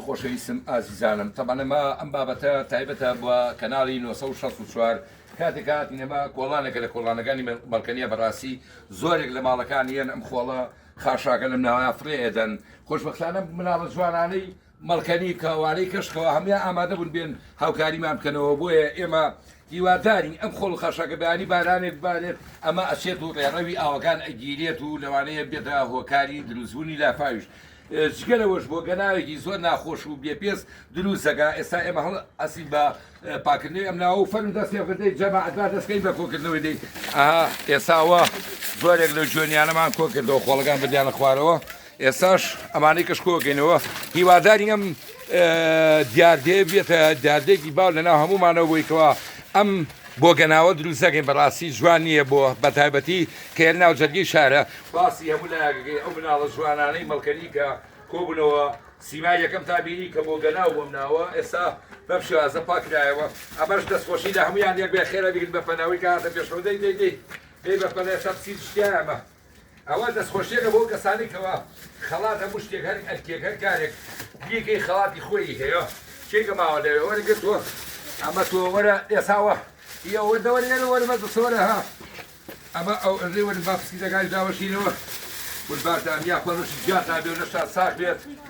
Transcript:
خۆشەویستم ئازیزانم تەبعەن ئەمە ئەم بابەتە تایبەتە بە کەناڵی 964 کاتێک هاتین ئەمە کۆڵانێکە لە کۆڵانەکانی مەڵکەنیە بەڕاستی زۆرێک لە ماڵەکان یەن ئەم خۆڵە خاشاکە لەم ناوە فڕێ ئەدەن خۆشبەختانە مناڵە جوانانەی مەڵکەنی کەوانەی کەشخەوە هەموان ئامادە بوون بێن هاوکاریمان بکەنەوە بۆیە ئێمە هیوادارین ئەم خۆڵ و خاشاکە بەیانی بارانێک ببارێت ئەمە ئەچێت و ڕێڕەوی ئاوەکان ئەگیرێت و لەوانەیە بێتە هۆکاری دروستبوونی لافاویش جگە لەوەش بۆ گەناوێکی زۆر ناخۆش و بێپێز دروست دەکا ئێستا ئێمە هەڵ ئەسین بە پاکردنەوەی ئەم ناوە و فەرم دەست پێ بکردەی جەماعەت با دەستکەین بە کۆکردنەوەی دەی ئەها ئێستا ئەوە زۆرێک لەو جوێنیانەمان کۆ کردەوە خۆڵەکان بردیانە خوارەوە ئێستاش ئەمانەی کەش کۆکەینەوە هیوادارین ئەم دیاردەیە بێتە دیاردەیەکی باو لەناو هەموومانەوە بۆی کەوا ئەم بۆ گەناوە دروست نەکەین بەڕاستی جوان نییە بۆ بەتایبەتی کە ناو جەرگی شارە باسی هەموو لایەکەکەی ئەو مناڵە جوانانەی مەڵکەنی کە کۆبوونەوە سیمای یەکەم تا بینی کە بۆ گەناو بۆم ناوە ئێستا بەم شێوازە پاکرایەوە ئەمەش دەستخۆشی لە هەمویان یەک بێ خێرا بیگرن بە پەناوەی کە هاتە پێشەوە دەی دەی دەی دەی بە پەلە ئێستا بچین شتیایە ئەمە ئەوە دەستخۆشیەکە بۆ کەسانی کەوا خەڵات هەموو شتێک هەر ئەرکێک هەر کارێک بیکەی خەڵاتی خۆی هەیە کێکە ماوە لەوێ وەرە گرتووە ئەمە تۆ وەرە ئێساوە یە وەرە وەرە وەرە وەرە بەسەوەرە ها ئەمە ئەو ئەرێ وەرن با پسکیتەکانیش دابەشینەوە قوربانتان یاخوا نۆشی گیانتان بێ و لەشتان ساغ بێت.